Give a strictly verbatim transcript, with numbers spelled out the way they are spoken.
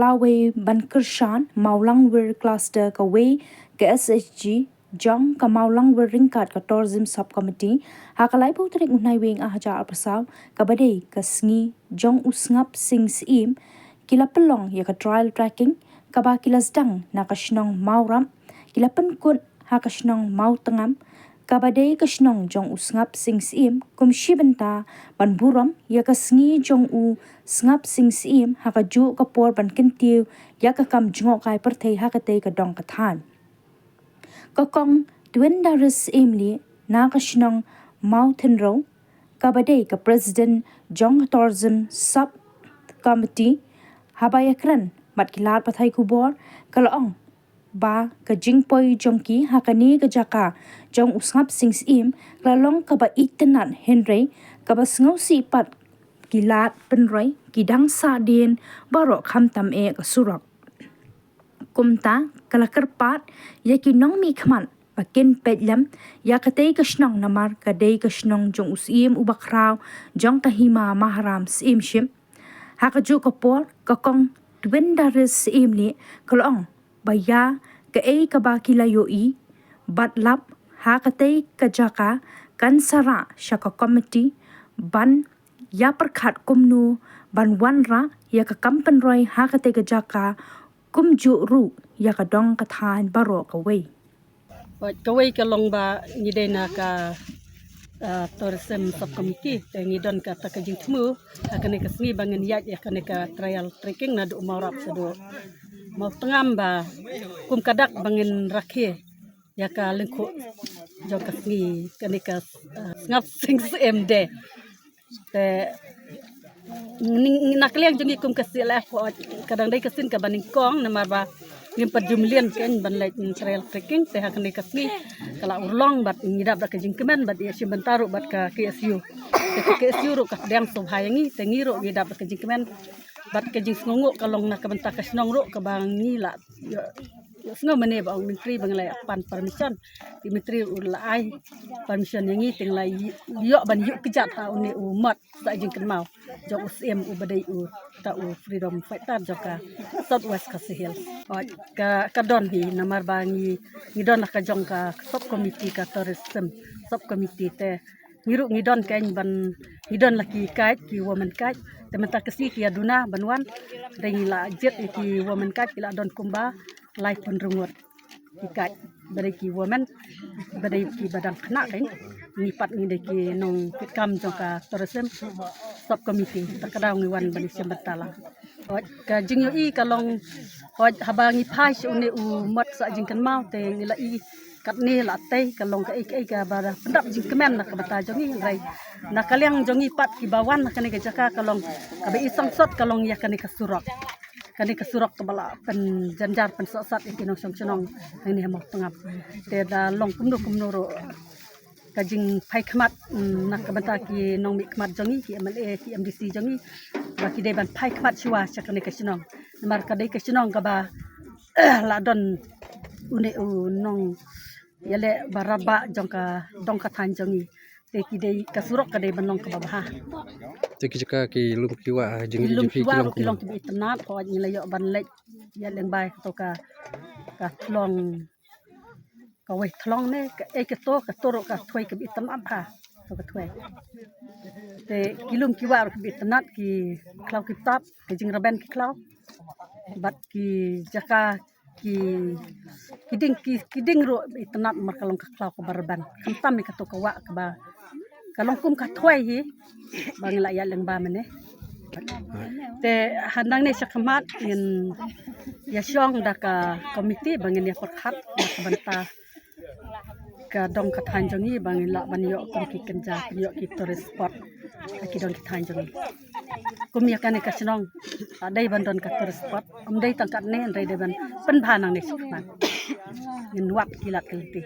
Kawei ban kyrshan Mawlangwir Cluster kawei ka S H G jong ka Mawlangwir ryngkat ka Tourism Sub Committee ha ka laiphew tarik u Naiwieng arhajar arphew saw kaba dei ka sngi jong u Sngap Sing Syiem ki la pynlong ïa ka trail trekking kaba ki la sdang na ka shnong Mawrap ki la pynkut ha ka shnong Mawtngam kaba dei ka shnong jong u Sngap Sing Syiem kum shi bynta ban burom ïa ka sngi jong u Sngap Sing Syiem ha kajuh ka por ban kyntiew ïa ka kam jngohkai pyrthei ha katei ka dong ka thaiñ. Ka Kong Twindaris Syiemlieh na ka shnong Mawtynrew kaba dei ka President jong ka Tourism Sub Committee haba ïakren bad ki lad pathai khubor ka la ong ba ka jingpoi jong ki ha kane ka jaka jong u Sngap Sing Syiem ka la long kaba itynnad hynrei kaba sngewsih pat ki lad pynroi ki dang sahdien baroh khamtam eh ka surok. Kumta ka la kyrpad ïa ki nongmihkhmat ba kin peit lem ïa katei ka shnong namar ka dei ka shnong jong u Syiem uba khraw jong ka Hima Maharam Syiemship. Ha kajuh ka por ka Kong Twindaris Syiemlieh ka la ong ba ïa kaei kaba ki la ïohi bad lap ha katei ka jaka kan sa rah sha ka komiti ban ïa pyrkhat kumno ban wanrah ïa ka kam pynroi ha katei ka jaka kumjuh ruh ïa ka dong ka thaiñ baroh kawei. Kawei ka long ba ngi dei na ka, ah, Tourism Sub Committee te ngi don kata ka jingthmu ha kane ka sngi ba ngin ïaid ïa kane ka trail trekking naduh Mawrap shaduh Mawtngam ba kum ka dak ba ngin rakhe ïa ka lyngkhuh jong ka sngi kane ka, ah, Sngap Sing Syiem Day. Te ngi, ngi na ka liang jong ngi kum ka C L F, ka dang dei ka sien kaba nyngkong namar ba ngim pat ju mlien kein ban leit trail trekking te ha kane ka sngi ka la urlong bad ngi dap da ka jingkmen bad ïa shim bynta ruh bad ka K S U. Te ka K S U ruh ka pdiang sngewbha ïa ngi te ngi ruh ngi dap da ka jingkmen bad ka jingsngewnguh ka long na ka bynta ka shnong ruh kaba ngi la ïoh, ïoh sngew mane ba ong Myntri ba ngi la ïa pan permission. Te Myntri u la ai permission ïa ngi te ngi la ïoh ban ïuh kjat ha une u mot sah jingkynmaw jong u Syiem uba dei uta u freedom fighter jong ka South West Khasi Hills. Hooid, ka, ka don hi namar ba ngi, ngi don la ka jong ka sub committee, ka tourism sub committee te ngi ruh ngi don kein ban, ngi don la ki guide, ki women guide. Te mynta ka sngi ki ïa duna ban wan. Te ngi la jied ïa ki women guide ki la don kumba laiphew hynriew ngut ki guide ba dei ki women, ba dei kiba dang khynnah kein. Ngi pat ngi dei ki nongkitkam jong ka tourism sub committee. Te ka daw ngi wan ban ïa shim bynta lang. Hooid, ka jingïohi ka long, hooid, haba ngi phai sha une u mot sah jingkynmaw te ngi la i katne la tei ka long kaei kaei kaba da pyndap jingkmen na ka bynta jong ngi hynrei na ka liang jong ngi pat kiba wan ha kane ka jaka ka long kaba i sangsot ka long ïa kane ka surok. Kane ka surok kaba la pynjynjar pynsohsat ïa ki nongshong shnong hangne ha Mawtngam. Te da long kumno kumno ruh ka jingphai khmat, mm, na ka bynta ki nongmihkhmat jong ngi, ki M L A, ki M D C jong ngi ba ki dei ban phai khmat shuwa sha kane ka shnong. Namar ka dei ka shnong kaba la don une u nongïaleh ba rabah jong ka dong ka thaiñ jong ngi. Te ki dei ka surok ka dei ban long kaba bha. Te ki jaka ki lum ki wah jong ngi, ki lum ki wah ki long kiba itynnad, hooid, ngi la ïoh ban leit ïaleng bai kato ka, ka thlong kawei thlong ne kaei kato, kato ruh ka thwei kaba itynnad bha. Kato ka thwei. Te ki lum ki wah ruh kiba itynnad, ki khlaw ki btap, ki jingrben ki khlaw. Bad ki jaka ki, ki dieng ki, ki dieng ruh itynnad namar ka long ka khlaw kaba rben. Khamtam ïa kato ka wah kaba ka long kum ka thwei hi ba ngi la ïaleng bai mynne. Te hangne shakhmat ngin ïa shong da ka komiti ba ngin ïa pyrkhat na ka bynta ka dong ka thaiñ jong ngi ba ngin lah ban ïoh kum ki kynja, ïoh ki tourist spot ha ki dong ki thaiñ jong ngi. Kum ïa kane ka shnong la dei ban don ka tourist spot, ym dei tang katne, hynrei dei ban pynbha nangne shakhmat. Ngin wad ki lad ki lynti.